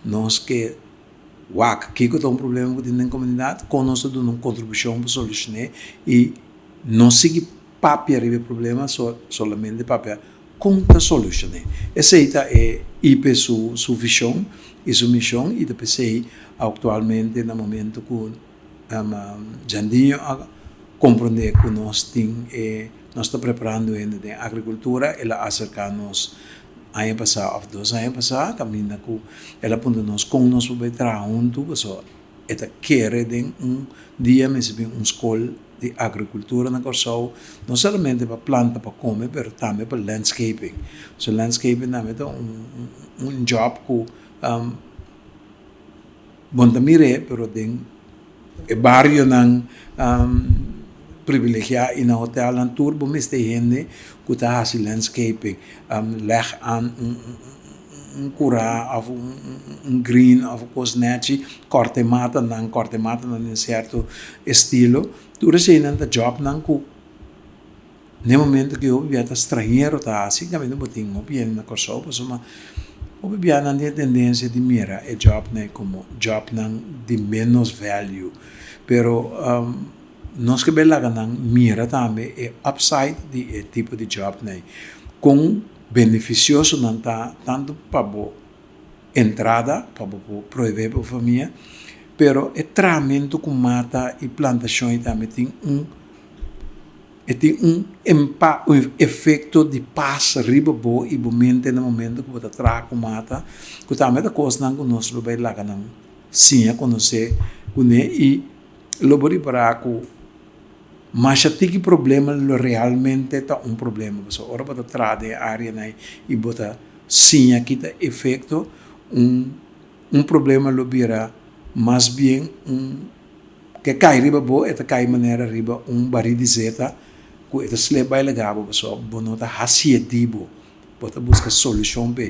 Nos ke wak kiko ta un problema ku tin den komunidat, kon nos ta duna un kontribushon pa solushoné i no sigui papia riba e problema, solamente papia kon ta solushoné. Esei ta e IPE su vishon i su mishon i ta p'esei aktualmente na momento ku Jandinho a komprondé ku nos tin e nos ta preparando hende den agrikultura, el a aserká nos aña pasá òf 2 aña pasá, kaminda ku el a puntra nos kon nos por bai traha huntu, pasobra e ta kere den un dia mester bin un skol di agrikultura na Kòrsou, no solamente pa planta pa kome, pero tambe pa landscaping. So landscaping tambe ta un job ku bo no ta mir'é, pero den e barionan privilegiá i na hotelnan tur bo mester hende ku ta hasi landscaping, leg aan un kurá òf un green òf kos nèchi, kòrta e matanan den sierto estilo. Tur eseinan ta jobnan ku na e momento ku hopi bia ta stranhero ta hasi, kaminda bo tin hopi hende na Kòrsou, pasobra hopi bia nan tin e tendensia di mira e jobnan komo jobnan di menos value. Pero nos ke laga nan mira tambe e upside di e tipo di jobnan. Kon benefisioso nan ta tantu pa bo entrada, pa bo proveé pa famia, pero e trahamentu ku mata i plantashon tambe tin un efekto di pas riba bo i bo mente na momento ku bo ta traha ku mata, ku tambe ta kosnan ku nos lo bai laga nan siña konosé kuné i lo bo ripará ku masha tiki problema lo realmente ta un problema. Pasobra ora bo ta traha den e áreanan i bo ta siña kita efekto, un problema lo bira mas bien un ke kai riba bo, e ta kai manera riba un barí di zeta ku e ta slip bai laga bo, pasobra bo no ta hasié di bo. Bo ta buska solushon p'e.